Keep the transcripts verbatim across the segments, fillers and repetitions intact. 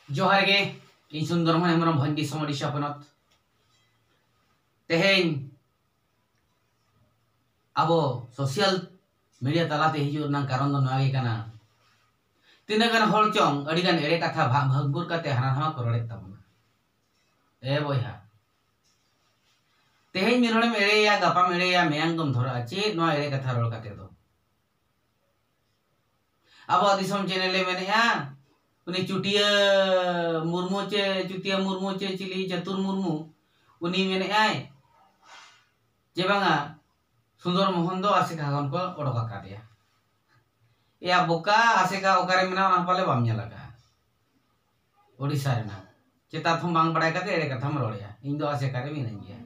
ᱡᱚᱦᱟᱨ ᱜᱮ, ᱤᱧ ᱥᱩᱱᱫᱚᱨ ᱢᱳᱦᱚᱱ ᱦᱮᱢᱵᱨᱚᱢ, ᱵᱷᱚᱸᱡᱽ ᱫᱤᱥᱚᱢ, ᱳᱰᱤᱥᱟ ᱯᱚᱱᱚᱛ᱾ ᱛᱮᱦᱮᱧ ᱟᱵᱚ social media ᱛᱟᱞᱟᱛᱮ ᱦᱤᱡᱩᱜ ᱨᱮᱱᱟᱜ ᱠᱟᱨᱚᱱ ᱫᱚ ᱱᱚᱣᱟ ᱜᱮ ᱠᱟᱱᱟ, ᱛᱤᱱᱟᱹᱜ ᱜᱟᱱ ᱦᱚᱲ ᱪᱚᱝ ᱟᱹᱰᱤ ᱜᱟᱱ ᱮᱲᱮ ᱠᱟᱛᱷᱟ ᱵᱷᱟᱜ ᱵᱷᱟᱜᱽᱵᱩᱨ ᱠᱟᱛᱮ ᱦᱟᱱᱟ ᱱᱟᱣᱟ ᱠᱚ ᱨᱚᱲᱮᱫ ᱛᱟᱵᱚᱱᱟ᱾ ᱮ ᱵᱚᱭᱦᱟ, ᱛᱮᱦᱮᱧ ᱢᱤᱫ ᱦᱚᱲᱮᱢ ᱮᱲᱮᱭᱟ, ᱜᱟᱯᱟᱢ ᱮᱲᱮᱭᱟ, ᱢᱮᱭᱟᱝ ᱫᱚᱢ ᱫᱷᱚᱨᱟᱜᱼᱟ᱾ ᱪᱮᱫ ᱱᱚᱣᱟ ᱮᱲᱮ ᱠᱟᱛᱷᱟ ᱨᱚᱲ ᱠᱟᱛᱮ ᱫᱚ? ᱟᱵᱚᱣᱟᱜ ᱫᱤᱥᱚᱢ channel ᱮ ᱢᱮᱱᱮᱜᱼᱟ, ᱩᱱᱤ ᱪᱩᱴᱤᱭᱟᱹ ᱢᱩᱨᱢᱩ ᱪᱮ ᱪᱩᱴᱤᱭᱟᱹ ᱢᱩᱨᱢᱩ ᱪᱮ ᱪᱤᱞᱤ ᱪᱟᱛᱩᱨ ᱢᱩᱨᱢᱩ, ᱩᱱᱤ ᱢᱮᱱᱮᱜᱼᱟᱭ ᱡᱮ ᱵᱟᱝᱟ, ᱥᱩᱱᱫᱚᱨ ᱢᱳᱦᱚᱱ ᱫᱚ ᱟᱥᱮᱠᱟ ᱠᱷᱚᱱ ᱠᱚ ᱚᱰᱚᱠ ᱟᱠᱟᱫᱮᱭᱟ᱾ ᱮᱭᱟ ᱵᱚᱠᱟ, ᱟᱥᱮᱠᱟ ᱚᱠᱟᱨᱮ ᱢᱮᱱᱟᱜᱼᱟ ᱚᱱᱟ ᱯᱟᱞᱮ ᱵᱟᱢ ᱧᱮᱞ ᱟᱠᱟᱫᱼᱟ᱾ ᱳᱰᱤᱥᱟ ᱨᱮᱱᱟᱜ ᱪᱮᱛᱟᱛ ᱦᱚᱸ ᱵᱟᱝ ᱵᱟᱲᱟᱭ ᱠᱟᱛᱮ ᱮᱲᱮ ᱠᱟᱛᱷᱟᱢ ᱨᱚᱲᱮᱜᱼᱟ, ᱤᱧ ᱫᱚ ᱟᱥᱮᱠᱟ ᱨᱮ ᱢᱤᱱᱟᱹᱧ ᱜᱮᱭᱟ᱾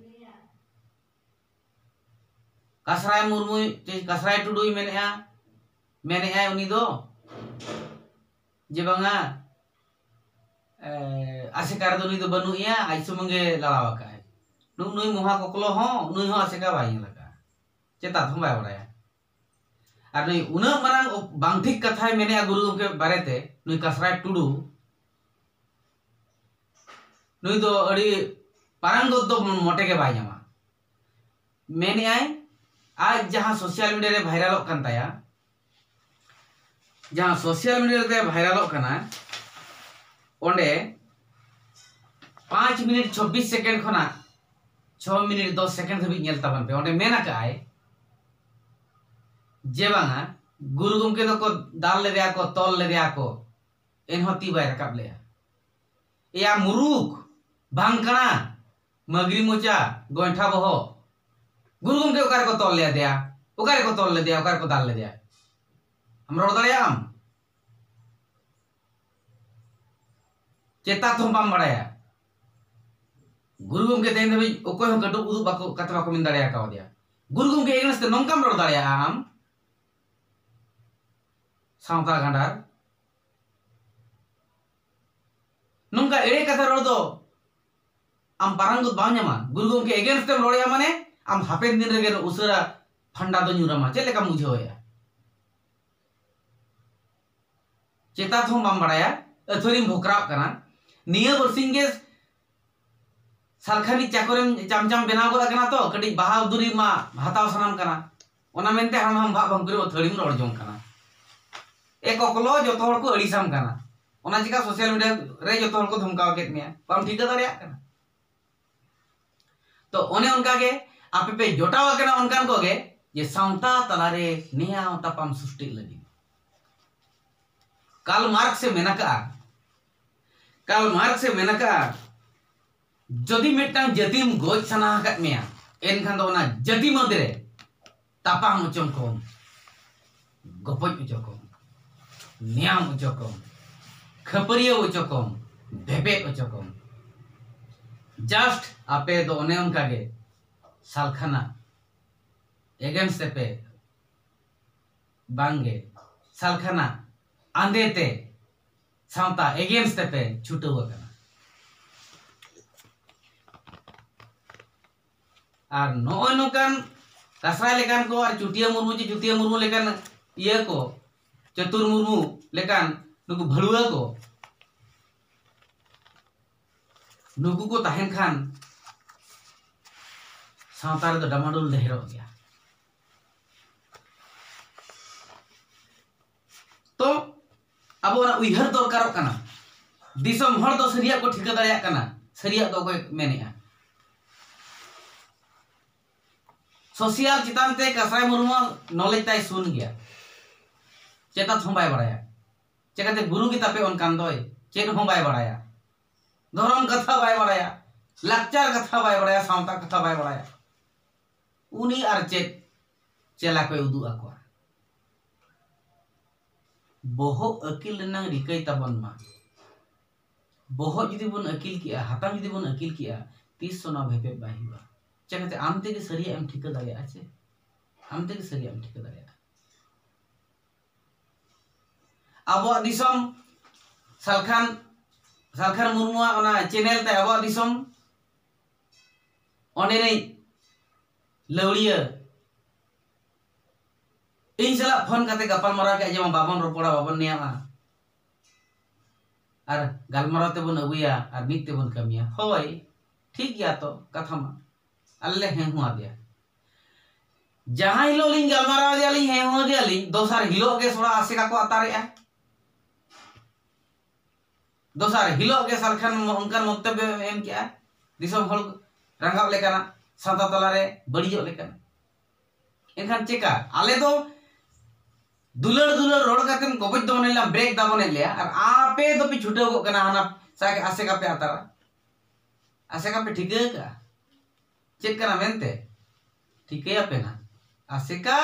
ᱠᱟᱥᱨᱟᱭ ᱢᱩᱨᱢᱩ, ᱪᱮ ᱠᱟᱥᱨᱟᱭ ᱴᱩᱰᱩᱭ ᱢᱮᱱᱮᱜᱼᱟ, ᱢᱮᱱᱮᱜᱼᱟᱭ ᱩᱱᱤ ᱫᱚ ᱡᱮ ᱵᱟᱝᱟ, ᱮ, ᱟᱥᱮᱠᱟ ᱨᱮᱫᱚ ᱱᱩᱭ ᱫᱚ ᱵᱟᱹᱱᱩᱜ ᱮᱭᱟ, ᱟᱡ ᱥᱩᱢᱩᱝ ᱜᱮ ᱞᱟᱲᱟᱣ ᱟᱠᱟᱫᱼᱟᱭ᱾ ᱱᱩᱜ ᱱᱩᱭ ᱢᱚᱦᱟ ᱠᱚᱠᱞᱚ ᱦᱚᱸ, ᱱᱩᱭ ᱦᱚᱸ ᱟᱥᱮᱠᱟ ᱵᱟᱭ ᱧᱮᱞ ᱟᱠᱟᱫᱼᱟ, ᱪᱮᱛᱟᱛ ᱦᱚᱸ ᱵᱟᱭ ᱵᱟᱲᱟᱭᱟ᱾ ᱟᱨ ᱱᱩᱭ ᱩᱱᱟᱹᱜ ᱢᱟᱨᱟᱝ ᱵᱟᱝ ᱴᱷᱤᱠ ᱠᱟᱛᱷᱟᱭ ᱢᱮᱱᱮᱜᱼᱟ ᱜᱩᱨᱩ ᱜᱚᱢᱠᱮ ᱵᱟᱨᱮᱛᱮ, ᱱᱩᱭ ᱠᱟᱥᱨᱟᱭ ᱴᱩᱰᱩ, ᱱᱩᱭ ᱫᱚ ᱟᱹᱰᱤ ᱯᱟᱨᱟᱝᱜᱚᱛ ᱫᱚ ᱢᱚᱴᱮ ᱜᱮ ᱵᱟᱭ ᱧᱟᱢᱟ᱾ ᱢᱮᱱᱮᱜᱼᱟᱭ, ᱟᱡ ᱡᱟᱦᱟᱸ social media ᱨᱮ ᱵᱷᱟᱭᱨᱟᱞᱚᱜ ᱠᱟᱱ ᱛᱟᱭᱟ, ᱡᱟᱦᱟᱸ social media ᱨᱮ ᱵᱷᱟᱭᱨᱟᱞᱚᱜ ᱠᱟᱱᱟ, ᱚᱸᱰᱮ ᱯᱟᱸᱪ ᱢᱤᱱᱤᱴ ᱪᱷᱚᱵᱵᱤᱥ ᱥᱮᱠᱮᱱᱰ ᱠᱷᱚᱱᱟᱜ ᱪᱷᱚ ᱢᱤᱱᱤᱴ ᱫᱚᱥ ᱥᱮᱠᱮᱱᱰ ᱫᱷᱟᱹᱵᱤᱡ ᱧᱮᱞ ᱛᱟᱵᱚᱱ ᱯᱮ᱾ ᱚᱸᱰᱮ ᱢᱮᱱ ᱟᱠᱟᱜᱼᱟᱭ ᱡᱮ ᱵᱟᱝᱟ, ᱜᱩᱨᱩ ᱜᱚᱢᱠᱮ ᱫᱚᱠᱚ ᱫᱟᱞ ᱞᱮᱫᱮᱭᱟ ᱠᱚ, ᱛᱚᱞ ᱞᱮᱫᱮᱭᱟ ᱠᱚ, ᱮᱱᱦᱚᱸ ᱛᱤ ᱵᱟᱭ ᱨᱟᱠᱟᱵ ᱞᱮᱜᱼᱟ᱾ ᱮᱭᱟ ᱢᱩᱨᱩᱠ, ᱵᱟᱝ ᱠᱟᱱᱟ, ᱢᱟᱹᱜᱽᱨᱤ ᱢᱚᱪᱟ, ᱜᱚᱭᱴᱷᱟ ᱵᱚᱦᱚᱜ᱾ ᱜᱩᱨᱩ ᱜᱚᱢᱠᱮ ᱚᱠᱟ ᱨᱮᱠᱚ ᱛᱚᱞ ᱞᱮᱫᱮᱭᱟ? ᱚᱠᱟ ᱨᱮᱠᱚ ᱛᱚᱞ ᱞᱮᱫᱮᱭᱟ? ᱚᱠᱟ ᱨᱮᱠᱚ ᱫᱟᱞ ᱞᱮᱫᱮᱭᱟ? ᱟᱢ ᱨᱚᱲ ᱫᱟᱲᱮᱭᱟᱜ ᱟᱢ? ᱪᱮᱛᱟᱛ ᱦᱚᱸ ᱵᱟᱢ ᱵᱟᱲᱟᱭᱟ᱾ ᱜᱩᱨᱩ ᱜᱚᱢᱠᱮ ᱛᱮᱦᱮᱧ ᱫᱷᱟᱹᱵᱤᱡ ᱚᱠᱚᱭ ᱦᱚᱸ ᱠᱟᱹᱴᱩᱵ ᱩᱫᱩᱜ ᱵᱟᱠᱚ, ᱠᱟᱛᱮ ᱵᱟᱠᱚ ᱢᱮᱱ ᱫᱟᱲᱮ ᱟᱠᱟᱣᱫᱮᱭᱟ᱾ ᱜᱩᱨᱩ ᱜᱚᱢᱠᱮ against ᱛᱮ ᱱᱚᱝᱠᱟᱢ ᱨᱚᱲ ᱫᱟᱲᱮᱭᱟᱜᱼᱟ ᱟᱢ? ᱥᱟᱶᱛᱟ ᱜᱟᱸᱰᱟᱨ, ᱱᱚᱝᱠᱟ ᱮᱲᱮ ᱠᱟᱛᱷᱟ ᱨᱚᱲ ᱫᱚ ᱟᱢ ᱯᱟᱨᱟᱝᱜᱚᱛ ᱵᱟᱢ ᱧᱟᱢᱟ᱾ ᱜᱩᱨᱩ ᱜᱚᱢᱠᱮ against ᱛᱮᱢ ᱨᱚᱲᱮᱜᱼᱟ ᱢᱟᱱᱮ ᱟᱢ ᱦᱟᱯᱮᱱ ᱫᱤᱱ ᱨᱮᱜᱮ ᱩᱥᱟᱹᱨᱟ ᱯᱷᱟᱱᱰᱟ ᱫᱚ ᱧᱩᱨᱟᱢᱟ᱾ ᱪᱮᱫ ᱞᱮᱠᱟᱢ ᱵᱩᱡᱷᱟᱹᱣᱮᱜᱼᱟ? ᱪᱮᱛᱟᱛ ᱦᱚᱸ ᱵᱟᱢ ᱵᱟᱲᱟᱭᱟ, ᱟᱹᱛᱷᱟᱹᱲᱤᱢ ᱵᱷᱚᱠᱨᱟᱣᱜ ᱠᱟᱱᱟ᱾ ᱱᱤᱭᱟᱹ ᱵᱟᱨᱥᱤᱧ ᱜᱮ ᱥᱟᱞᱠᱷᱟᱱᱤᱡ ᱪᱟᱠᱚᱨᱮᱢ ᱪᱟᱢᱪᱟᱢ ᱵᱮᱱᱟᱣ ᱜᱚᱫ ᱟᱠᱟᱱᱟ ᱛᱚ, ᱠᱟᱹᱴᱤᱡ ᱵᱟᱦᱟ ᱫᱩᱨᱤᱵ ᱢᱟ ᱦᱟᱛᱟᱣ ᱥᱟᱱᱟᱢ ᱠᱟᱱᱟ, ᱚᱱᱟ ᱢᱮᱱᱛᱮ ᱦᱟᱱᱟ ᱱᱟᱣᱟᱢ ᱵᱷᱟᱜ ᱵᱷᱟᱝᱠᱩᱨᱤ ᱟᱹᱛᱷᱟᱹᱲᱤᱢ ᱨᱚᱲ ᱡᱚᱝ ᱠᱟᱱᱟ᱾ ᱮ ᱠᱚᱠᱞᱚ, ᱡᱚᱛᱚ ᱦᱚᱲ ᱠᱚ ᱟᱹᱲᱤᱥᱟᱢ ᱠᱟᱱᱟ, ᱚᱱᱟ ᱪᱤᱠᱟ ᱥᱳᱥᱟᱞ ᱢᱤᱰᱤᱭᱟ ᱨᱮ ᱡᱚᱛᱚ ᱦᱚᱲ ᱠᱚ ᱫᱷᱚᱢᱠᱟᱣ ᱠᱮᱫ ᱢᱮᱭᱟ, ᱵᱟᱢ ᱴᱷᱤᱠᱟᱹ ᱫᱟᱲᱮᱭᱟᱜ ᱠᱟᱱᱟ᱾ ᱛᱚ ᱚᱱᱮ ᱚᱱᱠᱟ ᱜᱮ ᱟᱯᱮ ᱯᱮ ᱡᱚᱴᱟᱣ ᱟᱠᱟᱱᱟ ᱚᱱᱠᱟᱱ ᱠᱚᱜᱮ, ᱡᱮ ᱥᱟᱶᱛᱟ ᱛᱟᱞᱟᱨᱮ ᱱᱮᱭᱟᱣ ᱛᱟᱯᱟᱢ ᱥᱨᱤᱥᱴᱤᱜ ᱞᱟᱹᱜᱤᱫ᱾ ᱠᱟᱨᱞ ᱢᱟᱨᱠᱥ ᱮ ᱢᱮᱱ ᱟᱠᱟᱫᱼᱟ, ᱠᱟᱨᱞ ᱢᱟᱨᱠᱥ ᱮ ᱢᱮᱱ ᱟᱠᱟᱫᱼᱟ, ᱡᱩᱫᱤ ᱢᱤᱫᱴᱟᱝ ᱡᱟᱹᱛᱤᱢ ᱜᱚᱡ ᱥᱟᱱᱟ ᱟᱠᱟᱫ ᱢᱮᱭᱟ, ᱮᱱᱠᱷᱟᱱ ᱫᱚ ᱚᱱᱟ ᱡᱟᱹᱛᱤ ᱢᱚᱫᱽᱫᱷᱮ ᱨᱮ ᱛᱟᱯᱟᱢ ᱦᱚᱪᱚ ᱠᱚᱢ, ᱜᱚᱯᱚᱡ ᱦᱚᱪᱚ ᱠᱚᱢ, ᱱᱮᱭᱟᱢ ᱦᱚᱪᱚ ᱠᱚᱢ, ᱠᱷᱟᱹᱯᱟᱹᱨᱤᱭᱟᱹᱣ ᱦᱚᱪᱚ ᱠᱚᱢ, ᱵᱷᱮᱯᱮᱫ ᱦᱚᱪᱚ ᱠᱚᱢ᱾ ᱡᱟᱥᱴ ᱟᱯᱮ ᱫᱚ ᱚᱱᱮ ᱚᱱᱠᱟ ᱜᱮ ᱥᱟᱞᱠᱷᱟᱱᱟ ᱮᱜᱮᱱᱥᱴ ᱛᱮᱯᱮ, ᱵᱟᱝᱜᱮ, ᱥᱟᱞᱠᱷᱟᱱᱟ ᱟᱸᱫᱮ ᱛᱮ ᱥᱟᱶᱛᱟ ᱮᱜᱮᱱᱥᱴ ᱛᱮᱯᱮ ᱪᱷᱩᱴᱟᱹᱣ ᱟᱠᱟᱱᱟ᱾ ᱟᱨ ᱱᱚᱜᱼᱚᱭ ᱱᱚᱝᱠᱟᱱ ᱠᱟᱥᱨᱟᱭ ᱞᱮᱠᱟᱱ ᱠᱚ ᱟᱨ ᱪᱩᱴᱤᱭᱟᱹ ᱢᱩᱨᱢᱩ ᱪᱮ ᱪᱩᱴᱤᱭᱟᱹ ᱢᱩᱨᱢᱩ ᱞᱮᱠᱟᱱ ᱤᱭᱟᱹ ᱠᱚ, ᱪᱟᱹᱛᱩᱨ ᱢᱩᱨᱢᱩ ᱞᱮᱠᱟᱱ ᱱᱩᱠᱩ ᱵᱷᱟᱹᱲᱩᱣᱟᱹ ᱠᱚ, ᱱᱩᱠᱩ ᱠᱚ ᱛᱟᱦᱮᱱ ᱠᱷᱟᱱ ᱥᱟᱶᱛᱟ ᱨᱮᱫᱚ ᱰᱟᱢᱟᱰᱳᱞ ᱰᱷᱮᱨᱚᱜ ᱜᱮᱭᱟ᱾ ᱛᱚ ᱟᱵᱚ ᱚᱱᱟ ᱩᱭᱦᱟᱹᱨ ᱫᱚᱨᱠᱟᱨᱚᱜ ᱠᱟᱱᱟ᱾ ᱫᱤᱥᱚᱢ ᱦᱚᱲ ᱫᱚ ᱥᱟᱹᱨᱤᱭᱟᱜ ᱠᱚ ᱴᱷᱤᱠᱟᱹ ᱫᱟᱲᱮᱭᱟᱜ ᱠᱟᱱᱟ, ᱥᱟᱹᱨᱤᱭᱟᱜ ᱫᱚ ᱚᱠᱚᱭ ᱢᱮᱱᱮᱜᱼᱟ? ᱥᱳᱥᱤᱭᱟᱞ ᱪᱮᱛᱟᱱ ᱛᱮ ᱠᱟᱥᱨᱟᱭ ᱢᱩᱨᱢᱩ ᱱᱚᱞᱮᱡᱽ ᱛᱟᱭ ᱥᱩᱱ ᱜᱮᱭᱟ, ᱪᱮᱛᱟᱛ ᱦᱚᱸ ᱵᱟᱭ ᱵᱟᱲᱟᱭᱟ᱾ ᱪᱮᱠᱟᱛᱮ ᱜᱩᱨᱩ ᱜᱮ ᱛᱟᱯᱮ ᱚᱱᱠᱟᱱ ᱫᱚᱭ, ᱪᱮᱫ ᱦᱚᱸ ᱵᱟᱭ ᱵᱟᱲᱟᱭᱟ, ᱫᱷᱚᱨᱚᱢ ᱠᱟᱛᱷᱟ ᱵᱟᱭ ᱵᱟᱲᱟᱭᱟ, ᱞᱟᱠᱪᱟᱨ ᱠᱟᱛᱷᱟ ᱵᱟᱭ ᱵᱟᱲᱟᱭᱟ, ᱥᱟᱶᱛᱟ ᱠᱟᱛᱷᱟ ᱵᱟᱭ ᱵᱟᱲᱟᱭᱟ᱾ ᱩᱱᱤ ᱟᱨ ᱪᱮᱫ ᱪᱮᱞᱟ ᱠᱚᱭ ᱩᱫᱩᱜ ᱟᱠᱚᱣᱟ? ᱵᱚᱦᱚᱜ ᱟᱹᱠᱤᱞ ᱨᱮᱱᱟᱝ ᱨᱤᱠᱟᱹᱭ ᱛᱟᱵᱚᱱ ᱢᱟ᱾ ᱵᱚᱦᱚᱜ ᱡᱩᱫᱤ ᱵᱚᱱ ᱟᱹᱠᱤᱞ ᱠᱮᱜᱼᱟ, ᱦᱟᱛᱟᱝ ᱡᱩᱫᱤ ᱵᱚᱱ ᱟᱹᱠᱤᱞ ᱠᱮᱜᱼᱟ, ᱛᱤᱥ ᱦᱚᱸ ᱱᱚᱣᱟ ᱵᱷᱮᱯᱮᱫ ᱵᱟᱭ ᱦᱩᱭᱩᱜᱼᱟ᱾ ᱪᱮᱠᱟᱛᱮ ᱟᱢ ᱛᱮᱜᱮ ᱥᱟᱹᱨᱤᱭᱟᱜ ᱮᱢ ᱴᱷᱤᱠᱟᱹ ᱫᱟᱲᱮᱭᱟᱜᱼᱟ ᱪᱮ? ᱟᱢ ᱛᱮᱜᱮ ᱥᱟᱹᱨᱤᱭᱟᱜ ᱮᱢ ᱴᱷᱤᱠᱟᱹ ᱫᱟᱲᱮᱭᱟᱜᱼᱟ᱾ ᱟᱵᱚᱣᱟᱜ ᱫᱤᱥᱚᱢ, ᱥᱟᱞᱠᱷᱟᱱ, ᱥᱟᱞᱠᱷᱟᱱ ᱢᱩᱨᱢᱩᱣᱟᱜ ᱚᱱᱟ ᱪᱮᱱᱮᱞ ᱛᱮ ᱟᱵᱚᱣᱟᱜ ᱫᱤᱥᱚᱢ, ᱚᱸᱰᱮᱱᱤᱡ ᱞᱟᱹᱣᱲᱤᱭᱟᱹ ᱤᱧ ᱥᱟᱞᱟᱜ ᱯᱷᱳᱱ ᱠᱟᱛᱮ ᱜᱟᱯᱟᱞ ᱢᱟᱨᱟᱣ ᱠᱮᱫᱼᱟ, ᱡᱮ ᱵᱟᱵᱚᱱ ᱨᱚᱯᱚᱲᱟ, ᱵᱟᱵᱚᱱ ᱱᱮᱭᱟᱣᱟ᱾ ᱟᱨ ᱜᱟᱞᱢᱟᱨᱟᱣ ᱛᱮᱵᱚᱱ ᱟᱹᱜᱩᱭᱟ ᱟᱨ ᱢᱤᱫ ᱛᱮᱵᱚᱱ ᱠᱟᱹᱢᱤᱭᱟ᱾ ᱦᱳᱭ, ᱴᱷᱤᱠ ᱜᱮᱭᱟ ᱛᱚ, ᱠᱟᱛᱷᱟ ᱢᱟ ᱟᱞᱮ ᱞᱮ ᱦᱮᱸ ᱦᱚᱸ ᱟᱫᱮᱭᱟ᱾ ᱡᱟᱦᱟᱸ ᱦᱤᱞᱳᱜ ᱞᱤᱧ ᱜᱟᱞᱢᱟᱨᱟᱣ ᱟᱫᱮᱭᱟ, ᱞᱤᱧ ᱦᱮᱸ ᱦᱚᱸ ᱟᱫᱮᱭᱟ ᱞᱤᱧ, ᱫᱚᱥᱟᱨ ᱦᱤᱞᱳᱜ ᱜᱮ ᱥᱚᱲᱟ ᱟᱥᱮᱠᱟ ᱠᱚ ᱟᱛᱟᱨᱮᱜᱼᱟ᱾ ᱫᱚᱥᱟᱨ ᱦᱤᱞᱳᱜ ᱜᱮ ᱥᱟᱞᱠᱷᱟᱱ ᱚᱱᱠᱟᱱ ᱢᱚᱱᱛᱚᱵᱵᱚ ᱮᱢ ᱠᱮᱜᱼᱟ, ᱫᱤᱥᱚᱢ ᱦᱚᱲ ᱨᱟᱸᱜᱟᱣ ᱞᱮᱠᱟᱱᱟᱜ, ᱥᱟᱶᱛᱟ ᱛᱟᱞᱟᱨᱮ ᱵᱟᱹᱲᱤᱡᱚᱜ ᱞᱮᱠᱟᱱᱟᱜ᱾ ᱮᱱᱠᱷᱟᱱ ᱪᱮᱠᱟ? ᱟᱞᱮ ᱫᱚ ᱫᱩᱞᱟᱹᱲ ᱫᱩᱞᱟᱹᱲ ᱨᱚᱲ ᱠᱟᱛᱮᱢ ᱜᱚᱵᱚᱡ ᱫᱚ ᱢᱚᱱᱮ ᱞᱮᱭᱟ, ᱵᱨᱮᱠ ᱫᱟᱵᱚᱱ ᱮᱫ ᱞᱮᱭᱟ, ᱟᱨ ᱟᱯᱮ ᱫᱚᱯᱮ ᱪᱷᱩᱴᱟᱹᱣ ᱠᱚᱜ ᱠᱟᱱᱟ ᱦᱟᱱᱟ ᱥᱟ-, ᱟᱥᱮᱠᱟ ᱯᱮ ᱟᱛᱟᱨᱟ᱾ ᱟᱥᱮᱠᱟ ᱯᱮ ᱴᱷᱤᱠᱟᱹ ᱟᱠᱟᱜᱼᱟ ᱪᱮᱫ ᱠᱟᱱᱟ ᱢᱮᱱᱛᱮ? ᱴᱷᱤᱠᱟᱹᱭᱟᱯᱮ ᱱᱟᱦᱟᱜ᱾ ᱟᱥᱮᱠᱟ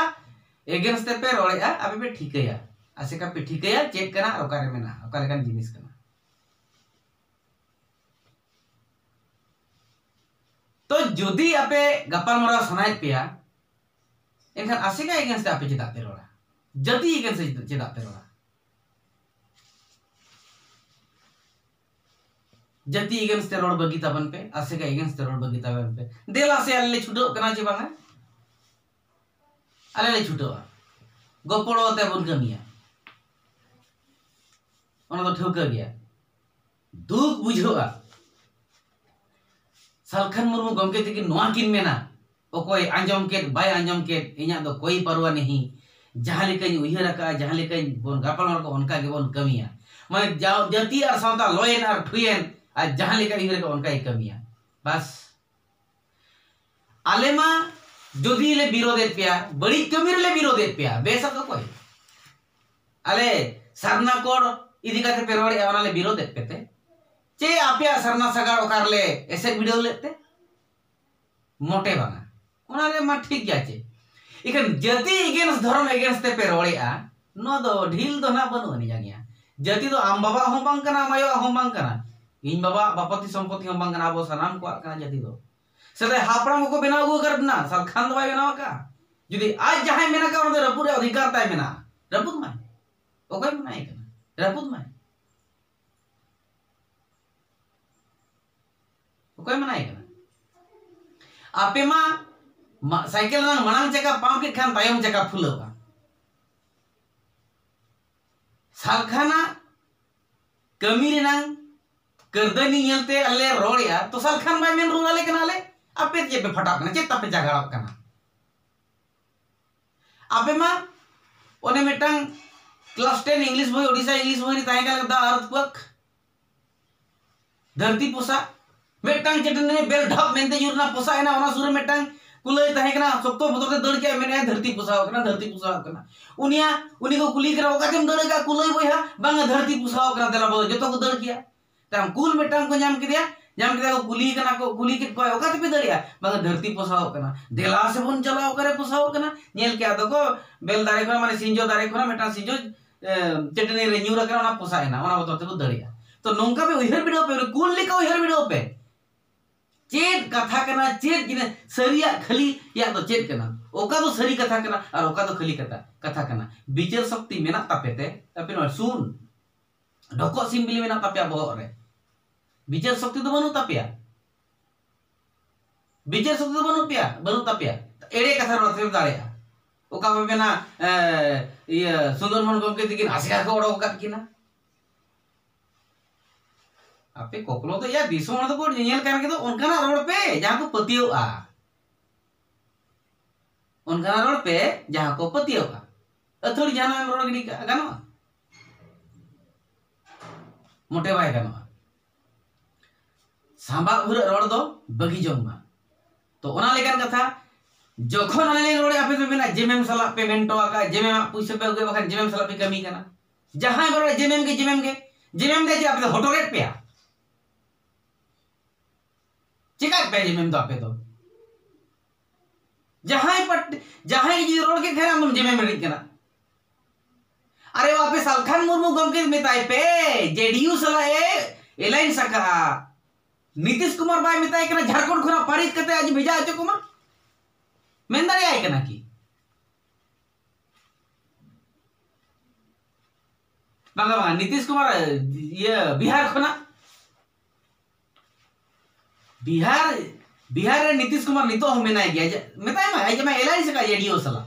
against ᱛᱮᱯᱮ ᱨᱚᱲᱮᱫᱼᱟ, ᱟᱯᱮ ᱯᱮ ᱴᱷᱤᱠᱟᱹᱭᱟ᱾ ᱟᱥᱮᱠᱟ ᱯᱮ ᱴᱷᱤᱠᱟᱹᱭᱟ ᱪᱮᱫ ᱠᱟᱱᱟ ᱟᱨ ᱚᱠᱟᱨᱮ ᱢᱮᱱᱟᱜᱼᱟ, ᱚᱠᱟ ᱞᱮᱠᱟᱱ ᱡᱤᱱᱤᱥ ᱠᱟᱱᱟ᱾ ᱛᱚ ᱡᱩᱫᱤ ᱟᱯᱮ ᱜᱟᱯᱟᱞᱢᱟᱨᱟᱣ ᱥᱟᱱᱟᱭᱮᱫ ᱯᱮᱭᱟ, ᱮᱱᱠᱷᱟᱱ ᱟᱥᱮᱠᱟ against ᱛᱮ ᱟᱯᱮ ᱪᱮᱫᱟᱜ ᱯᱮ ᱨᱚᱲᱟ? ᱡᱟᱹᱛᱤ against ᱛᱮ ᱪᱮᱫᱟᱜ ᱯᱮ ᱨᱚᱲᱟ? ᱡᱟᱹᱛᱤ against ᱛᱮ ᱨᱚᱲ ᱵᱟᱹᱜᱤ ᱛᱟᱵᱚᱱ ᱯᱮ, ᱟᱥᱮᱠᱟ against ᱛᱮ ᱨᱚᱲ ᱵᱟᱹᱜᱤ ᱛᱟᱵᱚᱱ ᱯᱮ᱾ ᱫᱮᱞᱟ ᱥᱮ ᱟᱞᱮ ᱞᱮ ᱪᱷᱩᱴᱟᱹᱣ ᱠᱟᱱᱟ ᱪᱮ ᱵᱟᱝᱟ? ᱟᱞᱮ ᱞᱮ ᱪᱷᱩᱴᱟᱹᱣᱟ᱾ ᱜᱚᱯᱚᱲᱚ ᱟᱛᱮ ᱵᱚᱱ ᱠᱟᱹᱢᱤᱭᱟ, ᱚᱱᱟ ᱫᱚ ᱴᱷᱟᱹᱣᱠᱟᱹ ᱜᱮᱭᱟ᱾ ᱫᱩᱠ ᱵᱩᱡᱷᱟᱹᱜᱼᱟ᱾ ᱥᱟᱞᱠᱷᱟᱱ ᱢᱩᱨᱢᱩ ᱜᱚᱢᱠᱮ ᱛᱟᱹᱠᱤᱱ ᱱᱚᱣᱟ ᱠᱤᱱ ᱢᱮᱱᱟ, ᱚᱠᱚᱭ ᱟᱸᱡᱚᱢ ᱠᱮᱫ ᱵᱟᱭ ᱟᱸᱡᱚᱢ ᱠᱮᱫ, ᱤᱧᱟᱹᱜ ᱫᱚ ᱠᱳᱭ ᱯᱟᱨᱣᱟ ᱱᱤᱦᱤ, ᱡᱟᱦᱟᱸ ᱞᱮᱠᱟᱧ ᱩᱭᱦᱟᱹᱨ ᱟᱠᱟᱫᱼᱟ, ᱡᱟᱦᱟᱸ ᱞᱮᱠᱟᱧ ᱵᱚᱱ ᱜᱟᱯᱟᱞᱢᱟᱨᱟᱣ ᱠᱚ, ᱚᱱᱠᱟ ᱜᱮᱵᱚᱱ ᱠᱟᱹᱢᱤᱭᱟ᱾ ᱢᱟᱱᱮ ᱡᱟᱣ ᱡᱟᱹᱛᱤ ᱟᱨ ᱥᱟᱶᱛᱟ ᱞᱚᱭᱮᱱ ᱟᱨ ᱴᱷᱩᱭᱮᱱ, ᱟᱨ ᱡᱟᱦᱟᱸ ᱞᱮᱠᱟ ᱩᱭᱦᱟᱹᱨ ᱟᱠᱟᱫ ᱚᱱᱠᱟᱭ ᱠᱟᱹᱢᱤᱭᱟ᱾ ᱵᱟᱥ᱾ ᱟᱞᱮ ᱢᱟ ᱡᱩᱫᱤ ᱞᱮ ᱵᱤᱨᱳᱫᱮᱫ ᱯᱮᱭᱟ, ᱵᱟᱹᱲᱤᱡ ᱠᱟᱹᱢᱤ ᱨᱮᱞᱮ ᱵᱤᱨᱳᱫᱮᱫ ᱯᱮᱭᱟ, ᱵᱮᱥ ᱟᱫᱚ ᱚᱠᱚᱭ? ᱟᱞᱮ ᱥᱟᱨᱱᱟ ᱠᱳᱰ ᱤᱫᱤ ᱠᱟᱛᱮ ᱯᱮ ᱨᱚᱲᱮᱫᱼᱟ, ᱚᱱᱟ ᱞᱮ ᱵᱤᱨᱳᱫᱮᱫ ᱯᱮ ᱛᱮ? ᱪᱮ ᱟᱯᱮᱭᱟᱜ ᱥᱟᱨᱱᱟ ᱥᱟᱜᱟᱲ ᱚᱠᱟ ᱨᱮᱞᱮ ᱮᱥᱮᱫ ᱵᱤᱰᱟᱹᱣ ᱞᱮᱫ ᱛᱮ? ᱢᱚᱴᱮ ᱵᱟᱝᱟ᱾ ᱚᱱᱟ ᱨᱮ ᱢᱟ ᱴᱷᱤᱠ ᱜᱮᱭᱟ ᱪᱮ, ᱤᱠᱷᱟᱹᱱ ᱡᱟᱹᱛᱤ against, ᱫᱷᱚᱨᱚᱢ against ᱛᱮ ᱯᱮ ᱨᱚᱲᱮᱫᱼᱟ, ᱱᱚᱣᱟ ᱫᱚ ᱰᱷᱤᱞ ᱫᱚ ᱱᱟᱜ ᱵᱟᱹᱱᱩᱜ ᱟᱹᱱᱤᱡ ᱜᱮᱭᱟ᱾ ᱡᱟᱹᱛᱤ ᱫᱚ ᱟᱢ ᱵᱟᱵᱟᱣᱟᱜ ᱦᱚᱸ ᱵᱟᱝ ᱠᱟᱱᱟ, ᱟᱢ ᱟᱭᱳᱣᱟᱜ ᱦᱚᱸ ᱵᱟᱝ ᱠᱟᱱᱟ, ᱤᱧ ᱵᱟᱵᱟᱣᱟᱜ ᱵᱟᱯᱚᱛᱤ ᱥᱚᱢᱯᱚᱛᱤ ᱦᱚᱸ ᱵᱟᱝ ᱠᱟᱱᱟ, ᱟᱵᱚ ᱥᱟᱱᱟᱢ ᱠᱚᱣᱟᱜ ᱠᱟᱱᱟ ᱡᱟᱹᱛᱤ ᱫᱚ᱾ ᱥᱮᱫᱟᱭ ᱦᱟᱯᱲᱟᱢ ᱠᱚᱠᱚ ᱵᱮᱱᱟᱣ ᱟᱹᱜᱩ ᱟᱠᱟᱫ ᱵᱚᱱᱟ, ᱥᱟᱞᱠᱷᱟᱱ ᱫᱚ ᱵᱟᱭ ᱵᱮᱱᱟᱣ ᱟᱠᱟᱫᱼᱟ᱾ ᱡᱩᱫᱤ ᱟᱡ ᱡᱟᱦᱟᱸᱭ ᱢᱮᱱ ᱟᱠᱟᱫ, ᱚᱱᱟ ᱫᱚ ᱨᱟᱹᱯᱩᱫ ᱨᱮᱭᱟᱜ ᱚᱫᱷᱤᱠᱟᱨ ᱛᱟᱭ ᱢᱮᱱᱟᱜᱼᱟ, ᱨᱟᱹᱯᱩᱫ ᱢᱟᱭ᱾ ᱚᱠᱚᱭ ᱢᱮᱱᱟᱭ ᱠᱟᱱᱟ? ᱨᱟᱹᱯᱩᱫ ᱢᱟᱭ᱾ ᱚᱠᱚᱭ ᱢᱮᱱᱟᱭ ᱠᱟᱱᱟ? ᱟᱯᱮ ᱢᱟ, ᱢᱟ, ᱥᱟᱭᱠᱮᱞ ᱨᱮᱱᱟᱜ ᱢᱟᱲᱟᱝ ᱪᱟᱠᱟ ᱯᱟᱢᱯ ᱠᱮᱫ ᱠᱷᱟᱱ ᱛᱟᱭᱚᱢ ᱪᱟᱠᱟ ᱯᱷᱩᱞᱟᱹᱣᱼᱟ᱾ ᱥᱟᱞᱠᱷᱟᱱᱟᱜ ᱠᱟᱹᱢᱤ ᱨᱮᱱᱟᱝ ᱠᱟᱹᱨᱫᱟᱹᱱᱤ ᱧᱮᱞᱛᱮ ᱟᱞᱮ ᱨᱚᱲᱮᱜᱼᱟ, ᱛᱚ ᱥᱟᱞᱠᱷᱟᱱ ᱵᱟᱭ ᱢᱮᱱ ᱨᱩᱣᱟᱹᱲ ᱟᱞᱮ ᱠᱟᱱᱟ᱾ ᱟᱞᱮ ᱟᱯᱮ ᱪᱮᱫ ᱯᱮ ᱯᱷᱟᱴᱟᱜ ᱠᱟᱱᱟ? ᱪᱮᱫ ᱛᱟᱯᱮ ᱡᱷᱟᱜᱽᱲᱟᱜ ᱠᱟᱱᱟ? ᱟᱯᱮ ᱢᱟ ᱚᱱᱮ ᱢᱤᱫᱴᱟᱝ class ten English ᱵᱳᱭ, ᱳᱰᱤᱥᱟ English ᱵᱳᱭ ᱨᱮ ᱛᱟᱦᱮᱸ ᱠᱟᱱᱟ, The Earthquake, ᱫᱷᱟᱹᱨᱛᱤ ᱯᱚᱥᱟᱜ᱾ ᱢᱤᱫᱴᱟᱝ ᱪᱟᱹᱴᱟᱹᱱᱤ ᱨᱮ ᱵᱮᱞ ᱰᱷᱟᱯ ᱢᱮᱱᱛᱮ ᱧᱩᱨ ᱮᱱᱟ, ᱯᱚᱥᱟᱜ ᱮᱱᱟ᱾ ᱚᱱᱟ ᱥᱩᱨ ᱨᱮ ᱢᱤᱫᱴᱟᱝ ᱠᱩᱞᱟᱹᱭ ᱛᱟᱦᱮᱸ ᱠᱟᱱᱟ, ᱥᱚᱠᱛᱚ ᱵᱚᱛᱚᱨ ᱛᱮ ᱫᱟᱹᱲ ᱠᱮᱜᱼᱟᱭ, ᱢᱮᱱᱮᱫᱼᱟᱭ, "ᱫᱷᱟᱹᱨᱛᱤ ᱯᱚᱥᱟᱣ ᱠᱟᱱᱟ, ᱫᱷᱟᱹᱨᱛᱤ ᱯᱚᱥᱟᱣ ᱠᱟᱱᱟ᱾" ᱩᱱᱤᱭᱟᱜ, ᱩᱱᱤ ᱠᱚ ᱠᱩᱞᱤ ᱠᱟᱱᱟ, "ᱚᱠᱟ ᱛᱮᱢ ᱫᱟᱹᱲ ᱟᱠᱟᱫ ᱠᱩᱞᱟᱹᱭ ᱵᱚᱭᱦᱟ?" "ᱵᱟᱝᱟ, ᱫᱷᱟᱹᱨᱛᱤ ᱯᱚᱥᱟᱣ ᱠᱟᱱᱟ, ᱫᱮᱞᱟ ᱵᱚᱞᱚ᱾" ᱡᱚᱛᱚ ᱠᱚ ᱫᱟᱹᱲ ᱠᱮᱜᱼᱟ᱾ ᱛᱟᱭᱚᱢ ᱠᱩᱞ ᱢᱤᱫᱴᱟᱝ ᱠᱚ ᱧᱟᱢ ᱠᱮᱫᱮᱭᱟ, ᱧᱟᱢ ᱠᱮᱫᱮᱭᱟ ᱠᱚ, ᱠᱩᱞᱤ ᱠᱟᱱᱟ ᱠᱚ, ᱠᱩᱞᱤ ᱠᱮᱫ ᱠᱚᱣᱟ, "ᱚᱠᱟ ᱛᱮᱯᱮ ᱫᱟᱹᱲ ᱮᱜᱼᱟ?" "ᱵᱟᱝᱟ, ᱫᱷᱟᱹᱨᱛᱤ ᱯᱚᱥᱟᱣ ᱠᱟᱱᱟ᱾" "ᱫᱮᱞᱟ ᱥᱮᱵᱚᱱ ᱪᱟᱞᱟᱣ, ᱚᱠᱟᱨᱮ ᱯᱚᱥᱟᱣ ᱠᱟᱱᱟ?" ᱧᱮᱞ ᱠᱮᱜᱼᱟ ᱫᱚᱠᱚ ᱵᱮᱞ ᱫᱟᱨᱮ ᱠᱷᱚᱱᱟᱜ, ᱢᱟᱱᱮ ᱥᱤᱸᱡᱚ ᱫᱟᱨᱮ ᱠᱷᱚᱱᱟᱜ ᱢᱤᱫᱴᱟᱝ ᱥᱤᱸᱡᱚ, ᱮ, ᱪᱟᱹᱴᱟᱹᱱᱤ ᱨᱮ ᱧᱩᱨ ᱟᱠᱟᱱᱟ, ᱚᱱᱟ ᱯᱚᱥᱟᱜ ᱮᱱᱟ, ᱚᱱᱟ ᱵᱚᱛᱚᱨ ᱛᱮᱠᱚ ᱫᱟᱹᱲ ᱮᱜᱼᱟ᱾ ᱛᱚ ᱱᱚᱝᱠᱟ ᱯᱮ ᱩᱭᱦᱟᱹᱨ ᱵᱤᱰᱟᱹᱣ ᱯᱮ, ᱠᱩᱞ ᱞᱮᱠᱟ ᱩᱭᱦᱟᱹᱨ ᱵᱤᱰᱟᱹᱣ ᱯᱮ᱾ ᱪᱮᱫ ᱠᱟᱛᱷᱟ ᱠᱟᱱᱟ, ᱪᱮᱫ ᱡᱤᱱᱤᱥ, ᱥᱟᱹᱨᱤᱭᱟᱜ ᱠᱷᱟᱹᱞᱤᱭᱟᱜ ᱫᱚ ᱪᱮᱫ ᱠᱟᱱᱟ? ᱚᱠᱟ ᱫᱚ ᱥᱟᱹᱨᱤ ᱠᱟᱛᱷᱟ ᱠᱟᱱᱟ ᱟᱨ ᱚᱠᱟ ᱫᱚ ᱠᱷᱟᱹᱞᱤ ᱠᱟᱛᱷᱟ, ᱠᱟᱛᱷᱟ ᱠᱟᱱᱟ? ᱵᱤᱪᱟᱹᱨ ᱥᱚᱠᱛᱤ ᱢᱮᱱᱟᱜ ᱛᱟᱯᱮ ᱛᱮ ᱟᱯᱮ ᱱᱚᱣᱟ ᱥᱩᱱ ᱰᱷᱚᱠᱚᱜ ᱥᱤᱢ ᱵᱤᱞᱤ ᱢᱮᱱᱟᱜ ᱛᱟᱯᱮᱭᱟ ᱵᱚᱦᱚᱜ ᱨᱮ, ᱵᱤᱪᱟᱹᱨ ᱥᱚᱠᱛᱤ ᱫᱚ ᱵᱟᱹᱱᱩᱜ ᱛᱟᱯᱮᱭᱟ᱾ ᱵᱤᱪᱟᱹᱨ ᱥᱚᱠᱛᱤ ᱫᱚ ᱵᱟᱹᱱᱩᱜ ᱯᱮᱭᱟ, ᱵᱟᱹᱱᱩᱜ ᱛᱟᱯᱮᱭᱟ᱾ ᱮᱲᱮ ᱠᱟᱛᱷᱟ ᱨᱚᱲ ᱛᱮᱯᱮ ᱫᱟᱲᱮᱭᱟᱜᱼᱟ᱾ ᱚᱠᱟ ᱯᱮ ᱢᱮᱱᱟ, ᱮ, ᱤᱭᱟᱹ, ᱥᱩᱱᱫᱚᱨ ᱢᱳᱦᱚᱱ ᱜᱚᱢᱠᱮ ᱛᱤᱠᱤᱱ ᱟᱥᱲᱟ ᱠᱚ ᱚᱰᱚᱠ ᱟᱠᱟᱫ ᱠᱤᱱᱟ᱾ ᱟᱯᱮ ᱠᱚᱠᱞᱚ ᱫᱚ ᱭᱟ, ᱫᱤᱥᱚᱢ ᱦᱚᱲ ᱫᱚᱠᱚ ᱧᱮᱧᱮᱞ ᱠᱟᱱ ᱜᱮᱫᱚ, ᱚᱱᱠᱟᱱᱟᱜ ᱨᱚᱲ ᱯᱮ ᱡᱟᱦᱟᱸ ᱠᱚ ᱯᱟᱹᱛᱭᱟᱹᱣᱟᱜᱼᱟ, ᱚᱱᱠᱟᱱᱟᱜ ᱨᱚᱲ ᱯᱮ ᱡᱟᱦᱟᱸ ᱠᱚ ᱯᱟᱹᱛᱭᱟᱹᱣᱟᱜᱼᱟ᱾ ᱟᱹᱛᱷᱟᱹᱲᱤ ᱡᱟᱦᱟᱱᱟᱜ ᱮᱢ ᱨᱚᱲ ᱜᱤᱰᱤ ᱠᱟᱜᱼᱟ, ᱜᱟᱱᱚᱜᱼᱟ? ᱢᱚᱴᱮ ᱵᱟᱭ ᱜᱟᱱᱚᱜᱼᱟ᱾ ᱥᱟᱢᱵᱟᱜ ᱵᱷᱩᱨᱟᱹᱜ ᱨᱚᱲ ᱫᱚ ᱵᱟᱹᱜᱤ ᱡᱚᱝ ᱢᱟ᱾ ᱛᱚ ᱚᱱᱟ ᱞᱮᱠᱟᱱ ᱠᱟᱛᱷᱟ, ᱡᱚᱠᱷᱚᱱ ᱟᱞᱮ ᱞᱮ ᱨᱚᱲᱮᱫ, ᱟᱯᱮ ᱯᱮ ᱢᱮᱱᱟ, "ᱡᱮᱢᱮᱢ ᱥᱟᱞᱟᱜ ᱯᱮ ᱢᱮᱱᱴᱚ ᱟᱠᱟᱫ, ᱡᱮᱢᱮᱢᱟᱜ ᱯᱩᱭᱥᱟᱹ ᱯᱮ ᱟᱹᱜᱩᱭᱟ, ᱵᱟᱠᱷᱟᱱ ᱡᱮᱢᱮᱢ ᱥᱟᱞᱟᱜ ᱯᱮ ᱠᱟᱹᱢᱤ ᱠᱟᱱᱟ᱾" ᱡᱟᱦᱟᱸᱭ ᱵᱟᱨᱚ ᱡᱮᱢᱮᱢ ᱜᱮ, ᱡᱮᱢᱮᱢ ᱜᱮ, ᱡᱮᱢᱮᱢ ᱫᱚ ᱪᱮᱫ ᱟᱯᱮ ᱫᱚ ᱦᱚᱴᱚᱨᱮᱫ ᱯᱮᱭᱟ? ᱪᱮᱠᱟᱭᱮᱫ ᱯᱮᱭᱟ ᱡᱮᱢᱮᱢ ᱫᱚ ᱟᱯᱮ ᱫᱚ? ᱡᱟᱦᱟᱸᱭ ᱯᱟᱴ-, ᱡᱟᱦᱟᱸᱭ ᱡᱩᱫᱤ ᱨᱚᱲ ᱠᱮᱫ ᱠᱷᱟᱱ ᱟᱢᱫᱚᱢ ᱡᱮᱢᱮᱢ ᱮᱱᱮᱡ ᱠᱟᱱᱟ᱾ ᱟᱨᱮ ᱵᱟᱯᱮ, ᱥᱟᱞᱠᱷᱟᱱ ᱢᱩᱨᱢᱩ ᱜᱚᱢᱠᱮ ᱢᱮᱛᱟᱭ ᱯᱮ, ᱡᱮ ᱰᱤ ᱭᱩ ᱥᱟᱞᱟᱜ ᱮ alliance ᱟᱠᱟᱜᱼᱟ᱾ ᱱᱤᱛᱤᱥ ᱠᱩᱢᱟᱨ ᱵᱟᱭ ᱢᱮᱛᱟᱭ ᱠᱟᱱᱟ ᱡᱷᱟᱲᱠᱷᱚᱸᱰ ᱠᱷᱚᱱᱟᱜ ᱯᱟᱹᱨᱤᱛ ᱠᱟᱛᱮ ᱟᱡ ᱵᱷᱮᱡᱟ ᱦᱚᱪᱚ ᱠᱚᱢᱟ? ᱢᱮᱱ ᱫᱟᱲᱮᱭᱟᱭ ᱠᱟᱱᱟ ᱠᱤ? ᱵᱟᱝᱟ, ᱵᱟᱝᱟ, ᱱᱤᱛᱤᱥ ᱠᱩᱢᱟᱨ, ᱤᱭᱟᱹ, ᱵᱤᱦᱟᱨ ᱠᱷᱚᱱᱟᱜ, ᱵᱤᱦᱟᱨ, ᱵᱤᱦᱟᱨ ᱨᱮ ᱱᱤᱛᱤᱥ ᱠᱩᱢᱟᱨ ᱱᱤᱛᱚᱜ ᱦᱚᱸ ᱢᱮᱱᱟᱭ ᱜᱮᱭᱟ᱾ ᱡᱮ, ᱢᱮᱛᱟᱭ ᱢᱟ, ᱟᱡ ᱢᱟ alliance ᱟᱠᱟᱫ ᱡᱮ ᱰᱤ ᱭᱩ ᱥᱟᱞᱟᱜ᱾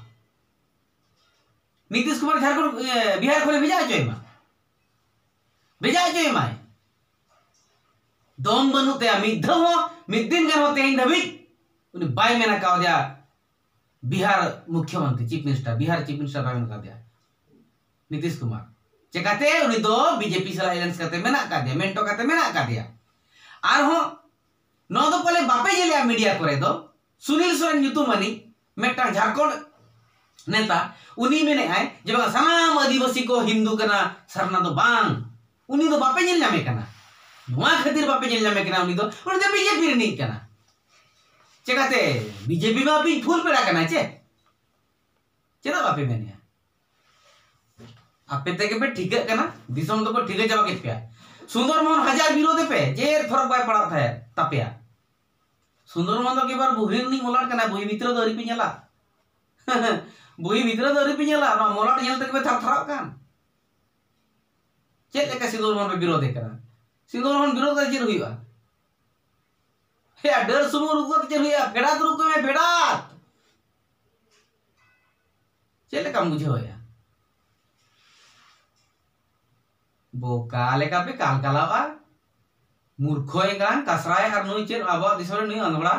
ᱱᱤᱛᱤᱥ ᱠᱩᱢᱟᱨ ᱡᱷᱟᱲᱠᱷᱚᱸᱰ, ᱤᱭᱟᱹ, ᱵᱤᱦᱟᱨ ᱠᱷᱚᱱᱮ ᱵᱷᱮᱡᱟ ᱦᱚᱪᱚᱭ ᱢᱟ᱾ ᱵᱷᱮᱡᱟ ᱦᱚᱪᱚᱭᱮᱢᱟᱭ᱾ ᱫᱚᱢ ᱵᱟᱹᱱᱩᱜ ᱛᱟᱭᱟ, ᱢᱤᱫ ᱫᱷᱟᱣ ᱦᱚᱸ, ᱢᱤᱫ ᱫᱤᱱ ᱜᱟᱱ ᱦᱚᱸ ᱛᱮᱦᱮᱧ ᱫᱷᱟᱹᱵᱤᱡ ᱩᱱᱤ ᱵᱟᱭ ᱢᱮᱱ ᱠᱟᱣᱫᱮᱭᱟ Bihar ᱢᱩᱠᱷᱭᱚᱢᱚᱱᱛᱨᱤ, chip minister, Bihar chip minister ᱵᱟᱭ ᱢᱮᱱ ᱠᱟᱣᱫᱮᱭᱟ ᱱᱤᱛᱤᱥ ᱠᱩᱢᱟᱨ᱾ ᱪᱮᱠᱟᱛᱮ? ᱩᱱᱤ ᱫᱚ ᱵᱤᱡᱮᱯᱤ ᱥᱟᱞᱟᱜ ᱮᱞᱟᱭᱮᱱᱥ ᱠᱟᱛᱮ ᱢᱮᱱᱟᱜ ᱠᱟᱫᱮᱭᱟ, ᱢᱮᱱᱴᱚ ᱠᱟᱛᱮ ᱢᱮᱱᱟᱜ ᱠᱟᱫᱮᱭᱟ᱾ ᱟᱨᱦᱚᱸ ᱱᱚᱣᱟ ᱫᱚ ᱯᱟᱞᱮ ᱵᱟᱯᱮ ᱧᱮᱞᱮᱜᱼᱟ ᱢᱤᱰᱤᱭᱟ ᱠᱚᱨᱮ ᱫᱚ, ᱥᱩᱱᱤᱞ ᱥᱚᱨᱮᱱ ᱧᱩᱛᱩᱢᱟᱱᱤᱡ ᱢᱤᱫᱴᱟᱝ ᱡᱷᱟᱲᱠᱷᱚᱸᱰ ᱱᱮᱛᱟ, ᱩᱱᱤ ᱢᱮᱱᱮᱫᱼᱟᱭ ᱡᱮ ᱵᱟᱝ, ᱥᱟᱱᱟᱢ ᱟᱹᱫᱤᱵᱟᱹᱥᱤ ᱠᱚ ᱦᱤᱱᱫᱩ ᱠᱟᱱᱟ, ᱥᱟᱨᱱᱟ ᱫᱚ ᱵᱟᱝ᱾ ᱩᱱᱤ ᱫᱚ ᱵᱟᱯᱮ ᱧᱮᱞ ᱧᱟᱢᱮ ᱠᱟᱱᱟ᱾ ᱱᱚᱣᱟ ᱠᱷᱟᱹᱛᱤᱨ ᱵᱟᱯᱮ ᱧᱮᱞ ᱧᱟᱢᱮ ᱠᱟᱱᱟ, ᱩᱱᱤ ᱫᱚ, ᱩᱱᱤ ᱫᱚ ᱵᱤᱡᱮᱯᱤ ᱨᱤᱱᱤᱡ ᱠᱟᱱᱟ᱾ ᱪᱮᱠᱟᱛᱮ? ᱵᱤᱡᱮᱯᱤ ᱢᱟ ᱟᱹᱵᱤᱱ ᱯᱷᱩᱞ ᱯᱮᱲᱟ ᱠᱟᱱᱟ ᱪᱮ? ᱪᱮᱫᱟᱜ ᱵᱟᱯᱮ ᱢᱮᱱᱮᱜᱼᱟ? ᱟᱯᱮ ᱛᱮᱜᱮ ᱯᱮ ᱴᱷᱤᱠᱟᱹᱜ ᱠᱟᱱᱟ, ᱫᱤᱥᱚᱢ ᱫᱚᱠᱚ ᱴᱷᱤᱠᱟᱹ ᱪᱟᱵᱟ ᱠᱮᱫ ᱯᱮᱭᱟ᱾ ᱥᱩᱱᱫᱚᱨ ᱢᱳᱦᱚᱱ ᱦᱟᱡᱟᱨ ᱵᱤᱨᱳᱫᱷ ᱯᱮ, ᱪᱮᱫ ᱯᱷᱚᱨᱚᱠ ᱵᱟᱭ ᱯᱟᱲᱟᱜ ᱛᱟᱦᱮᱸᱫ ᱛᱟᱯᱮᱭᱟ᱾ ᱥᱩᱱᱫᱚᱨ ᱢᱳᱦᱚᱱ ᱫᱚ ᱮᱠᱮᱵᱟᱨ ᱵᱩᱦᱤ ᱨᱤᱱᱤᱡ ᱢᱚᱞᱟᱴ ᱠᱟᱱᱟᱭ, ᱵᱩᱦᱤ ᱵᱷᱤᱛᱨᱤ ᱫᱚ ᱟᱹᱣᱨᱤ ᱯᱮ ᱧᱮᱞᱟ᱾ ᱵᱩᱦᱤ ᱵᱷᱤᱛᱨᱤ ᱫᱚ ᱟᱹᱣᱨᱤ ᱯᱮ ᱧᱮᱞᱟ, ᱱᱚᱣᱟ ᱢᱚᱞᱟᱴ ᱧᱮᱞ ᱛᱮᱜᱮ ᱯᱮ ᱛᱷᱟᱨ ᱛᱷᱟᱨᱟᱜ ᱠᱟᱱ᱾ ᱪᱮᱫ ᱞᱮᱠᱟ ᱥᱩᱱᱫᱚᱨ ᱢᱳᱦᱚᱱ ᱯᱮ ᱵᱤᱨᱳᱫᱷ ᱮ ᱠᱟᱱᱟ? ᱥᱩᱱᱫᱚᱨ ᱢᱳᱦᱚᱱ ᱵᱤᱨᱳᱫᱷ ᱠᱟᱛᱮ ᱪᱮᱫ ᱦᱩᱭᱩᱜᱼᱟ? ᱦᱮ, ᱰᱟᱹᱨ ᱥᱩᱢᱩᱝ ᱨᱩᱠᱩ ᱠᱟᱛᱮ ᱪᱮᱫ ᱦᱩᱭᱩᱜᱼᱟ? ᱯᱷᱮᱰᱟᱛ ᱨᱩᱠᱩ ᱢᱮ, ᱯᱷᱮᱰᱟᱛ᱾ ᱪᱮᱫ ᱞᱮᱠᱟᱢ ᱵᱩᱡᱷᱟᱹᱣᱮᱫᱼᱟ? ᱵᱚᱠᱟ ᱞᱮᱠᱟ ᱯᱮ ᱠᱟᱞᱠᱟᱞᱟᱣᱟ᱾ ᱢᱩᱨᱠᱷᱚ ᱮᱸᱜᱟᱱ ᱠᱟᱥᱨᱟᱭ ᱟᱨ ᱱᱩᱭ ᱪᱮᱫ ᱟᱵᱚᱣᱟᱜ ᱫᱤᱥᱚᱢ ᱨᱮ ᱱᱩᱭ ᱟᱸᱫᱷᱲᱟ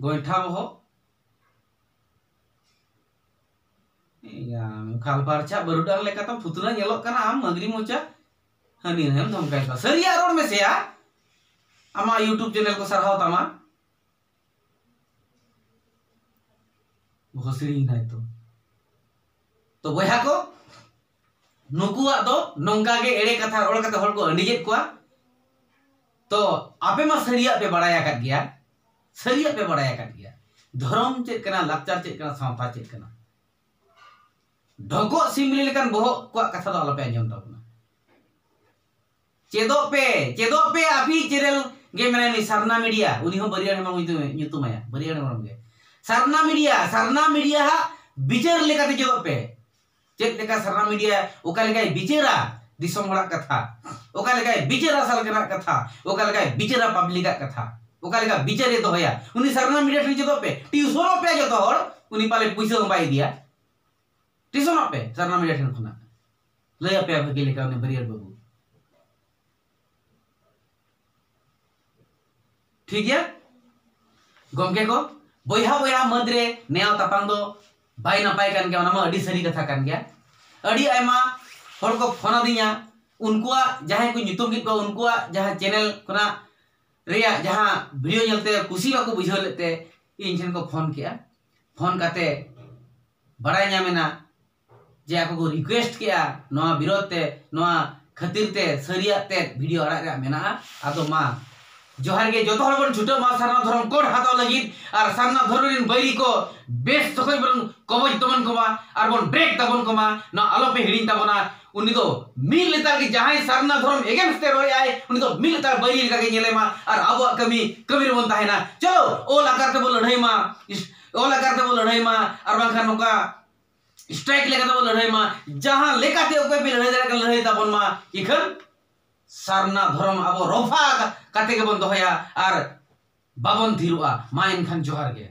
ᱜᱚᱭᱴᱷᱟ ᱵᱚᱦᱚᱜ᱾ ᱮᱭᱟ, ᱠᱷᱟᱞ ᱯᱟᱨᱪᱷᱟ ᱵᱟᱹᱨᱩᱰᱟᱝ ᱞᱮᱠᱟᱛᱮᱢ ᱯᱷᱩᱛᱱᱟᱹ ᱧᱮᱞᱚᱜ ᱠᱟᱱᱟ ᱟᱢ, ᱢᱟᱹᱜᱽᱨᱤ ᱢᱚᱪᱟ᱾ ᱦᱟᱹᱱᱤ ᱱᱟᱹᱭᱮᱢ ᱫᱷᱚᱢᱠᱟᱭ ᱠᱚᱣᱟ᱾ ᱥᱟᱹᱨᱤᱭᱟᱜ ᱨᱚᱲ ᱢᱮᱥᱮᱭᱟ᱾ ᱟᱢᱟᱜ YouTube channel ᱠᱚ ᱥᱟᱨᱦᱟᱣ ᱛᱟᱢᱟ᱾ ᱵᱚᱦᱚᱜ ᱥᱤᱲᱤᱧ ᱮᱱᱟᱭ ᱛᱚ᱾ ᱛᱚ ᱵᱚᱭᱦᱟ ᱠᱚ, ᱱᱩᱠᱩᱣᱟᱜ ᱫᱚ ᱱᱚᱝᱠᱟ ᱜᱮ ᱮᱲᱮ ᱠᱟᱛᱷᱟ ᱨᱚᱲ ᱠᱟᱛᱮ ᱦᱚᱲ ᱠᱚ ᱟᱹᱰᱤᱭᱮᱫ ᱠᱚᱣᱟ᱾ ᱛᱚ ᱟᱯᱮ ᱢᱟ ᱥᱟᱹᱨᱤᱭᱟᱜ ᱯᱮ ᱵᱟᱲᱟᱭ ᱟᱠᱟᱫ ᱜᱮᱭᱟ, ᱥᱟᱹᱨᱤᱭᱟᱜ ᱯᱮ ᱵᱟᱲᱟᱭ ᱟᱠᱟᱫ ᱜᱮᱭᱟ᱾ ᱫᱷᱚᱨᱚᱢ ᱪᱮᱫ ᱠᱟᱱᱟ, ᱞᱟᱠᱪᱟᱨ ᱪᱮᱫ ᱠᱟᱱᱟ, ᱥᱟᱶᱛᱟ ᱪᱮᱫ ᱠᱟᱱᱟ, ᱰᱷᱚᱠᱚᱜ ᱥᱤᱢ ᱵᱤᱞᱤ ᱞᱮᱠᱟᱱ ᱵᱚᱦᱚᱜ ᱠᱚᱣᱟᱜ ᱠᱟᱛᱷᱟ ᱫᱚ ᱟᱞᱚᱯᱮ ᱟᱸᱡᱚᱢ ᱛᱟᱵᱚᱱᱟ᱾ ᱪᱮᱫᱚᱜ ᱯᱮ, ᱪᱮᱫᱚᱜ ᱯᱮ, ᱟᱯᱮ channel ᱜᱮ ᱢᱮᱱᱟᱭ ᱱᱩᱭ ᱥᱟᱨᱱᱟ ᱢᱤᱰᱤᱭᱟ, ᱩᱱᱤ ᱦᱚᱸ ᱵᱟᱹᱨᱤᱭᱟᱹᱲ ᱦᱮᱢᱵᱨᱚᱢ ᱧᱩᱛᱩᱢ, ᱧᱩᱛᱩᱢᱟᱭᱟ, ᱵᱟᱹᱨᱤᱭᱟᱹᱲ ᱦᱮᱢᱵᱨᱚᱢ ᱜᱮ᱾ ᱥᱟᱨᱱᱟ ᱢᱤᱰᱤᱭᱟ, ᱥᱟᱨᱱᱟ ᱢᱤᱰᱤᱭᱟ ᱦᱟᱜ ᱵᱤᱪᱟᱹᱨ ᱞᱮᱠᱟᱛᱮ ᱪᱮᱫᱚᱜ ᱯᱮ᱾ ᱪᱮᱫ ᱞᱮᱠᱟ ᱥᱟᱨᱱᱟ ᱢᱤᱰᱤᱭᱟ ᱚᱠᱟ ᱞᱮᱠᱟᱭ ᱵᱤᱪᱟᱹᱨᱟ ᱫᱤᱥᱚᱢ ᱦᱚᱲᱟᱜ ᱠᱟᱛᱷᱟ, ᱚᱠᱟ ᱞᱮᱠᱟᱭ ᱵᱤᱪᱟᱹᱨᱟ ᱥᱟᱞ ᱨᱮᱱᱟᱜ ᱠᱟᱛᱷᱟ, ᱚᱠᱟ ᱞᱮᱠᱟᱭ ᱵᱤᱪᱟᱹᱨᱟ ᱯᱟᱵᱽᱞᱤᱠᱟᱜ ᱠᱟᱛᱷᱟ, ᱚᱠᱟ ᱞᱮᱠᱟ ᱵᱤᱪᱟᱹᱨᱮ ᱫᱚᱦᱚᱭᱟ, ᱩᱱᱤ ᱥᱟᱨᱱᱟ ᱢᱤᱰᱤᱭᱟ ᱴᱷᱮᱱ ᱪᱮᱫᱚᱜ ᱯᱮ, ᱴᱤᱭᱩᱥᱚᱱᱚᱜ ᱯᱮ ᱡᱚᱛᱚ ᱦᱚᱲ, ᱩᱱᱤ ᱯᱟᱞᱮ ᱯᱩᱭᱥᱟᱹ ᱦᱚᱸ ᱵᱟᱭ ᱤᱫᱤᱭᱟ᱾ ᱴᱤᱭᱩᱥᱚᱱᱚᱜ ᱯᱮ ᱥᱟᱨᱱᱟ ᱢᱤᱰᱤᱭᱟ ᱴᱷᱮᱱ ᱠᱷᱚᱱᱟᱜ᱾ ᱞᱟᱹᱭ ᱟᱯᱮᱭᱟ ᱵᱷᱟᱹᱜᱤ ᱞᱮᱠᱟ ᱩᱱᱤ ᱵᱟᱹᱨᱭᱟᱹᱲ ᱵᱟᱹᱵᱩ᱾ ᱴᱷᱤᱠ ᱜᱮᱭᱟ ᱜᱚᱢᱠᱮ ᱠᱚ, ᱵᱚᱭᱦᱟ ᱵᱚᱭᱦᱟ ᱢᱟᱹᱫᱽ ᱨᱮ ᱱᱮᱭᱟᱣ ᱛᱟᱯᱟᱢ ᱫᱚ ᱵᱟᱭ ᱱᱟᱯᱟᱭ ᱠᱟᱱ ᱜᱮᱭᱟ, ᱚᱱᱟ ᱢᱟ ᱟᱹᱰᱤ ᱥᱟᱹᱨᱤ ᱠᱟᱛᱷᱟ ᱠᱟᱱ ᱜᱮᱭᱟ᱾ ᱟᱹᱰᱤ ᱟᱭᱢᱟ ᱦᱚᱲ ᱠᱚ ᱯᱷᱳᱱ ᱟᱹᱫᱤᱧᱟ, ᱩᱱᱠᱩᱣᱟᱜ ᱡᱟᱦᱟᱸᱭ ᱠᱚ ᱧᱩᱛᱩᱢ ᱠᱮᱫ ᱠᱚᱣᱟ, ᱩᱱᱠᱩᱣᱟᱜ ᱡᱟᱦᱟᱸ ᱪᱮᱱᱮᱞ ᱠᱷᱚᱱᱟᱜ ᱨᱮᱭᱟᱜ ᱡᱟᱦᱟᱸ ᱵᱷᱤᱰᱤᱭᱳ ᱧᱮᱞᱛᱮ ᱠᱩᱥᱤ ᱵᱟᱠᱚ ᱵᱩᱡᱷᱟᱹᱣ ᱞᱮᱫ ᱛᱮ ᱤᱧ ᱴᱷᱮᱱ ᱠᱚ ᱯᱷᱳᱱ ᱠᱮᱜᱼᱟ᱾ ᱯᱷᱳᱱ ᱠᱟᱛᱮ ᱵᱟᱲᱟᱭ ᱧᱟᱢᱮᱱᱟ ᱡᱮ ᱟᱠᱚ ᱠᱚ ᱨᱤᱠᱩᱭᱮᱥᱴ ᱠᱮᱜᱼᱟ ᱱᱚᱣᱟ ᱵᱤᱨᱳᱫᱷ ᱛᱮ, ᱱᱚᱣᱟ ᱠᱷᱟᱹᱛᱤᱨ ᱛᱮ ᱥᱟᱹᱨᱤᱭᱟᱜ ᱛᱮ ᱵᱷᱤᱰᱤᱭᱳ ᱟᱲᱟᱜ ᱨᱮᱭᱟᱜ ᱢᱮᱱᱟᱜᱼᱟ᱾ ᱟᱫᱚ ᱢᱟ ᱡᱚᱦᱟᱨ ᱜᱮ, ᱡᱚᱛᱚ ᱦᱚᱲ ᱵᱚᱱ ᱪᱷᱩᱴᱟᱹᱜ ᱢᱟ ᱥᱟᱨᱱᱟ ᱫᱷᱚᱨᱚᱢ ᱠᱳᱰ ᱦᱟᱛᱟᱣ ᱞᱟᱹᱜᱤᱫ, ᱟᱨ ᱥᱟᱨᱱᱟ ᱫᱷᱚᱨᱚᱢ ᱨᱮᱱ ᱵᱟᱹᱭᱨᱤ ᱠᱚ ᱵᱮᱥ ᱛᱚᱠᱚᱡ ᱵᱚᱱ ᱠᱚᱵᱚᱡ ᱛᱟᱵᱚᱱ ᱠᱚᱢᱟ ᱟᱨ ᱵᱚᱱ ᱵᱨᱮᱠ ᱛᱟᱵᱚᱱ ᱠᱚᱢᱟ, ᱱᱚᱣᱟ ᱟᱞᱚᱯᱮ ᱦᱤᱲᱤᱧ ᱛᱟᱵᱚᱱᱟ᱾ ᱩᱱᱤ ᱫᱚ ᱢᱤᱫ ᱞᱮᱛᱟᱲ ᱜᱮ ᱡᱟᱦᱟᱸᱭ ᱥᱟᱨᱱᱟ ᱫᱷᱚᱨᱚᱢ against ᱛᱮ ᱨᱚᱲᱮᱫ ᱟᱭ, ᱩᱱᱤ ᱫᱚ ᱢᱤᱫ ᱞᱮᱛᱟᱲ ᱵᱟᱹᱭᱨᱤ ᱞᱮᱠᱟ ᱜᱮ ᱧᱮᱞᱮ ᱢᱟ ᱟᱨ ᱟᱵᱚᱣᱟᱜ ᱠᱟᱹᱢᱤ, ᱠᱟᱹᱢᱤ ᱨᱮᱵᱚᱱ ᱛᱟᱦᱮᱱᱟ᱾ ᱪᱚᱞᱚ, ᱚᱞ ᱟᱠᱟᱨ ᱛᱮᱵᱚᱱ ᱞᱟᱹᱲᱦᱟᱹᱭ ᱢᱟ, ᱚᱞ ᱟᱠᱟᱨ ᱛᱮᱵᱚᱱ ᱞᱟᱹᱲᱦᱟᱹᱭ ᱢᱟ, ᱟᱨ ᱵᱟᱝᱠᱷᱟᱱ ᱱᱚᱝᱠᱟ ᱥᱴᱨᱟᱭᱤᱠ ᱞᱮᱠᱟ ᱛᱮᱵᱚᱱ ᱞᱟᱹᱲᱦᱟᱹᱭ ᱢᱟ᱾ ᱡᱟᱦᱟᱸ ᱞᱮᱠᱟᱛᱮ ᱚᱠᱚᱭ ᱯᱮ ᱞᱟᱹᱲᱦᱟᱹᱭ ᱫᱟᱲᱮᱭᱟᱜ ᱠᱟᱱᱟ, ᱞᱟᱹᱲᱦᱟᱹᱭ ᱛᱟᱵᱚᱱ ᱢᱟ᱾ ᱤᱠᱷᱟᱹᱱ ᱥᱟᱨᱱᱟ ᱫᱷᱚᱨᱚᱢ ᱟᱵᱚ ᱨᱚᱯᱷᱟ ᱠᱟᱛᱮ ᱜᱮᱵᱚᱱ ᱫᱚᱦᱚᱭᱟ ᱟᱨ ᱵᱟᱵᱚᱱ ᱛᱷᱤᱨᱚᱜᱼᱟ᱾ ᱢᱟ ᱮᱱᱠᱷᱟᱱ ᱡᱚᱦᱟᱨ ᱜᱮ᱾